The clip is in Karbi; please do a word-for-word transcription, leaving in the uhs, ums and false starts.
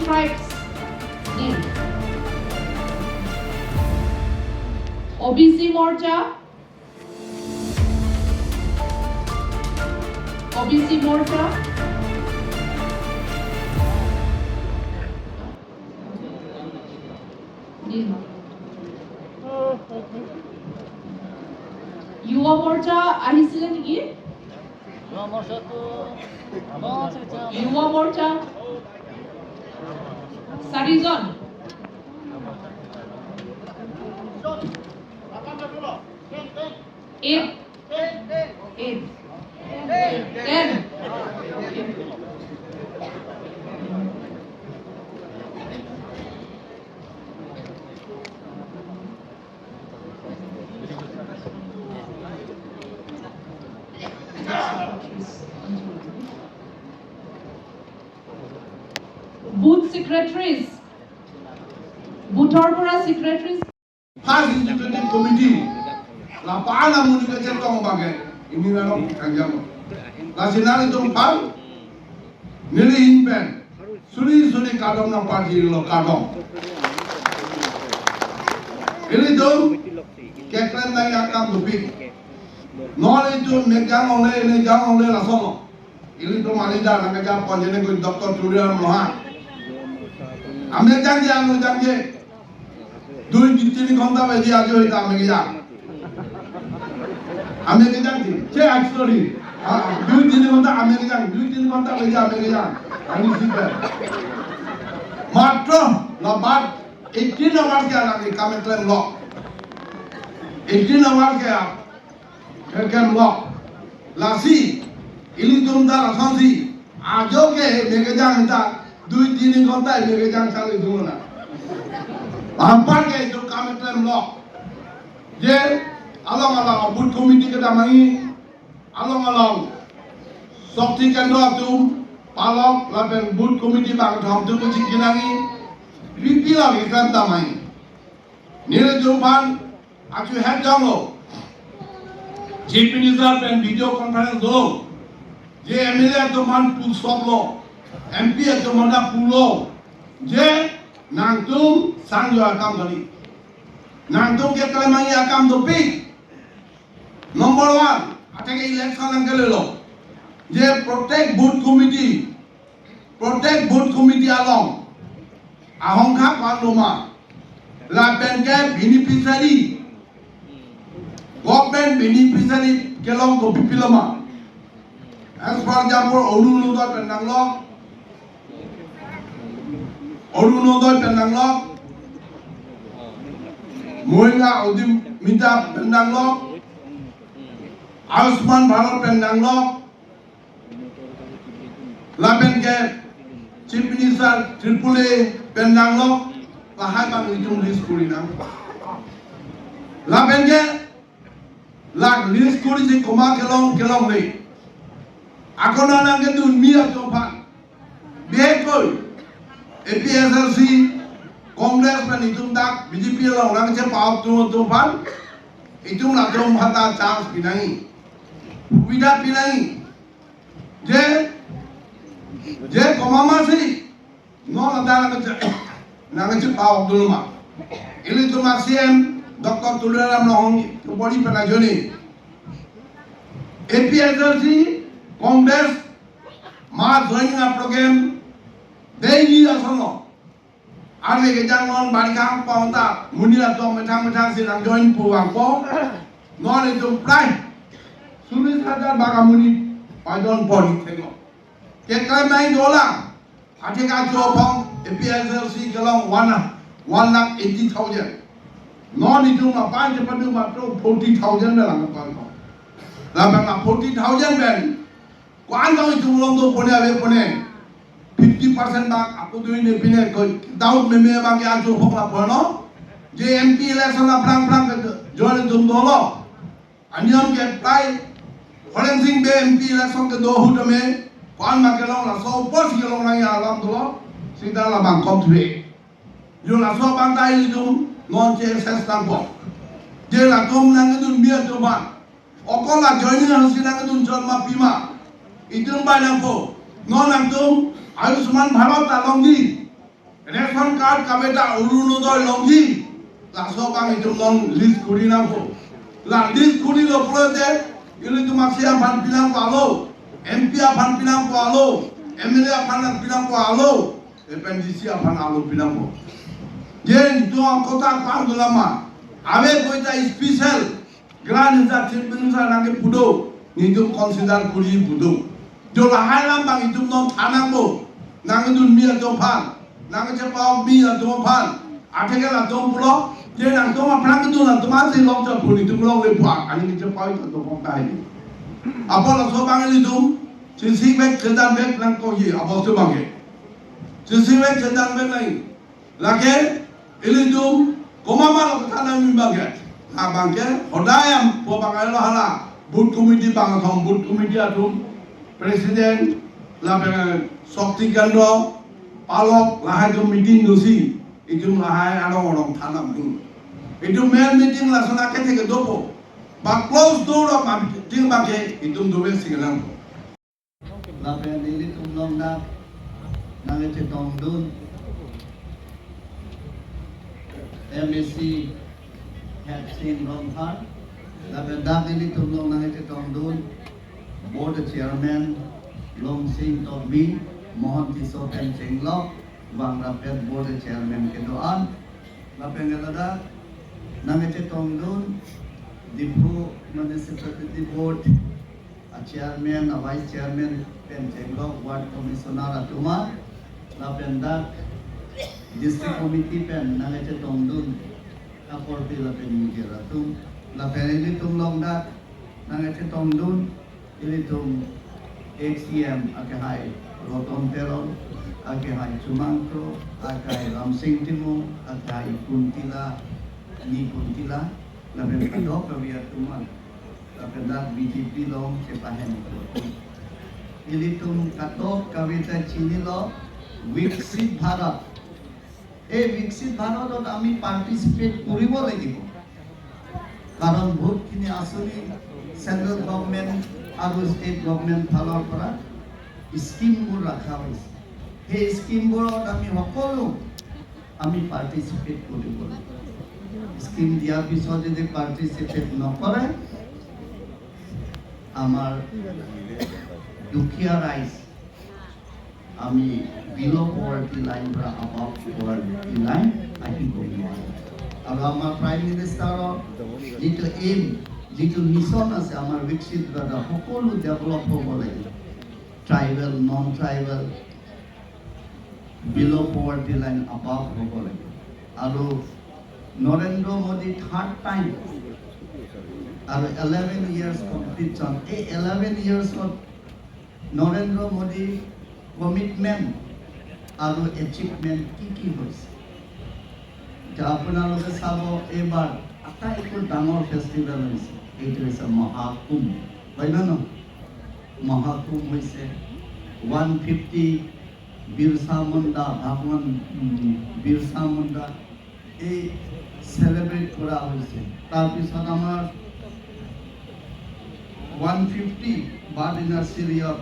Tribes. Din. O B C Morcha. O B C Morcha. Din. Yuva Morcha আহিছিলে নেকি? Yuva Morcha. চাৰিজন। Eight. Eight. Ten. Booth secretaries, boothor pura secretaries. First Executive Committee, la pa na muni kachetong abangke, ini na rong kangjam. La sinari tum pal, neli hin pen, suri suri kadom na party lo kadom. Ilitum keklem nangji akam dopik. Non ilitum mek jang ongle, ne jang ongle lason lo. Ilitum mali da nangkejapon jene ko Doctor Tuliram Ronghang. Amek jangje, amek jangje. Dui tin ghonta baji ajo hita amek jang. Amek jangje. Che actually. Ah, dui tin ghonta amek jang. Dui tin ghonta baji amek jang. Ani sipe. Matro labat eighteen hours ke alang ke kam klem lo. Eighteen hours ke a, ke klem lo. Lasi ilitum ta lasonsi ajo ke mek jang ta dui tin ghonta mek jang sali dun na. Ampar ke itum kam klem lo. Je along along booth committee kedam nangji, along along Shakti Kendra atum, palok lapen booth committee bangkethom atum kachingki nangji, pipi lagi kan damai. Nelitum aphan achu het jonglo. Chief Minister pen video conference dolo. Je M L A atum aphan pu soplo. M P atum aphan pulo. Je nangtum sangjo akam kali. Nangtum keklem nangji akam dopik. Number one, athe ke election nangkelelo. Je protect booth committee, protect booth committee along ahongkha pangdoma. Lapen ke beneficiary, government beneficiary kelong kopi piloma. As for example, Orunodoi pen nanglok, Orunodoi pen nanglok, Mahila Udimita pen nanglok, Ayushman Bharat pen nanglok, lapen ke Chief Minister triple A pen nanglok, lahai abang itum list kuri nang. Lapen ke la list kuri si komat kelong kelongle. Ako na nangkedun mi atum aphan. Bihek koi A P H L C, Congress pen itum dak B J P along nangchepa-ok atum atum aphan, itum latum aphan ta chance pi nangji, subidha pi nangji. Je, je komat masi non ladak nangkache, nangkachepa-ok dun ma. Ilitum a C M Doctor Tuliram Ronghang chobori pen ajoine A P H L C, Congress, mass joining a program daily ason lo. Arve kejang non bari kang pon ta monit atum methang methang si nangjoin pu vangpo. Non itum prai cholish hajar bak amonit pajoin pon theklo. Keklem nangji dolang. Athe ke ajo aphong A P H L C kelong one, one lakh eighty thousand. Non itum aphan chepadun matro forty thousand pen lang pon. Lapen a forty thousand pen ko-an tong itum along dopone avepone, fifty percent bak ako dui ne pine ko doubt meme abangke ajo aphong lapulo. Je M P election aphrang aphrang ke join itum dolo. Anion ke prai Horensing Bey M P election kedo ahut tame ko-an ma kelong, laso apotsi kelong nangji alam dolo. Sita labang kom thue. Jo laso abang ta ilitum non che ses nangpo. Je latum nangkedun mi atum aphan, okol la joining hasi nangkedun chot ma pima, itum bai nangpo. Non nangtum Ayushman Bharat ta longji, Ration card kabe ta Orunodoi longji, laso abang itum non list kuri nangpo. La list kurilo pulote, ilitum aksi aphan pinangpo alo, M P aphan pinangpo alo, M L A aphan pinangpo alo, F N D C aphan alo pinangpo. Jen to angkota ko-an dolama. Ave koita special grant ejat Chief Minister nangkepu do, nelitum consider kuri pu do. Jo lahai alam abang itum non than nangpo. Nangdun mi atum aphan, nangchepao mi atum aphan. Article atum pulo, je nangtum aphan kedun atum asi long chot pu nelitum longle pu, aning kechepao atum aphan kai. Apot laso abang ilitum, sisi bek, sedan bek nangkokji, apot laso abang ke. Sisi bek, sedan bek nang. Lake, ilitum, komat ma lo kethan nangji abang ke. Abang ke, hodai am, pu abang alo hala. Booth committee abang atum, booth committee atum, president, lapen Shakti Kendra, palok, lahai atum meeting dosi, itum lahai arong arong than nangdun. Itum main meeting lason akethe ke dopo. Ba close door of meeting abang ke, itum dove singelang. Lapen ilitum along dak nangkachetongdun M A C Hepsing Rongphar. Lapen dak ilitum along nangkachetongdun board chairman Longsing Tokbi, Mohon Tisso pen chenglok, vangrap pen board chairman kedo-an. Lapen ke ladak nangkachetongdun Diphu Municipality Board a chairman, a vice chairman pen chenglok, ward commissioner atum an, lapen dak district committee pen nangkachetongdun akorte lapen mujir atum, lapen ilitum along dak nangkachetongdun ilitum ex C M akehai Roton Teron, akehai Chumang Kro, akehai Ramsing Timung, akehai Kuntila, Ni Kuntila, lapen kadokave atum an. Lapen dak B J P along chepahen. Ilitum kadokave ta chinilo, Viksit Bharat. এই Viksit ভাৰতত আমি পাৰ্টিচিপেট কৰিব লাগিব, কাৰণ বহুতখিনি আঁচনি central government আৰু state government ফালৰ পৰা স্কিমবোৰ ৰখা হৈছে। সেই স্কিমবোৰত আমি সকলো আমি পাৰ্টিচিপেট কৰিব লাগিব। স্কিম দিয়াৰ পিছত যদি পাৰ্টিচিপেট নকৰে, আমাৰ দুখীয়া ৰাইজ আমি বিল' পভাৰ্টি লাইন পৰা এবভ পভাৰ্টি লাইন আহিব নোৱাৰো। আৰু আমাৰ প্ৰাইম মিনিষ্টাৰৰ যিটো এইম, যিটো মিছন আছে, আমাৰ বিকশিত ভাৰত সকলো ডেভেলপ হ'ব লাগিব, ট্ৰাইবেল, নন ট্ৰাইবেল, বিল' পভাৰ্টি লাইন এবভ হ'ব লাগে। আৰু নৰেন্দ্ৰ মোদী থাৰ্ড টাইম আৰু ইলেভেন ইয়াৰ্ছ কমপ্লিট, এই ইলেভেন ইয়াৰ্ছত নৰেন্দ্ৰ মোদীৰ কমিটমেণ্ট আৰু এচিভমেণ্ট কি কি হৈছে? এতিয়া আপোনালোকে চাব, এইবাৰ আটাইতকৈ ডাঙৰ ফেষ্টিভেল হৈছে, এইটো হৈছে মহাকুম্ভ, হয় নে নহয়? মহাকুম্ভ হৈছে ওৱান ফিফটি বিৰচা মুণ্ডা, ভগৱান, উম, বিৰচা মুণ্ডা এই চেলিব্ৰেট কৰা হৈছে। তাৰপিছত আমাৰ one fifty birth anniversary of